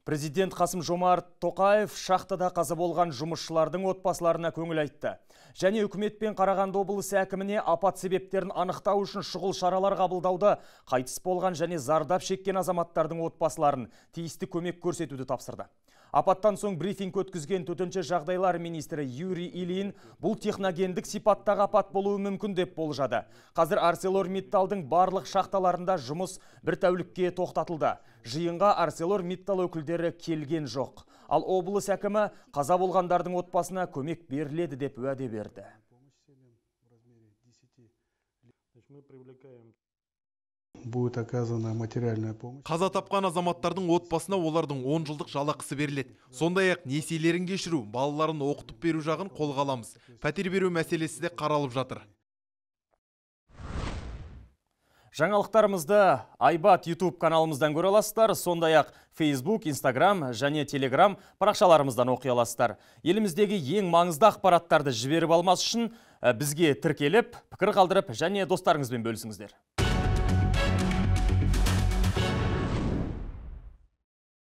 Президент Қасым-Жомарт Тоқаев шахтада қаза болған жұмысшылардың отбасыларына көңіл айтты. Және үкімет пен Қарағанды облысы әкіміне апат себептерін анықтау үшін шұғыл шаралар қабылдауды, қайтыс болған және зардап шеккен азаматтардың отбасыларын тиісті көмек көрсетуді тапсырды. Апаттан соң брифинг өткізген төтенше жағдайлар министрі Юрий Ильин бұл техногендік сипаттағы апат болуы мүмкін деп болжады. Қазір ArcelorMittalдың барлық шахталарында жұмыс бір тәулікке тоқтатылды. Жиынға ArcelorMittal өкілдері келген жоқ. Ал облыс әкімі қаза болғандардың отбасына көмек беріледі деп уәде берді. Будет оказана материальная помощь. Қаза тапқан азаматтардың отбасына олардың 10 жылдық жалақысы беріледі. Сондай-ақ несиелерін кешіру, балаларын оқытып беру жағын қолға аламыз. Пәтер беру мәселесі де қаралып жатыр. Жаңалықтарымызды Айбат YouTube каналымыздан көре аласыздар. Сондай-ақ Facebook, Instagram және Telegram парақшаларымыздан оқи аласыздар. Еліміздегі ең маңызды ақпараттарды жіберіп алмас үшін бізге тіркеліп, пікір қалдырып және достарыңызбен бөлісіңіздер.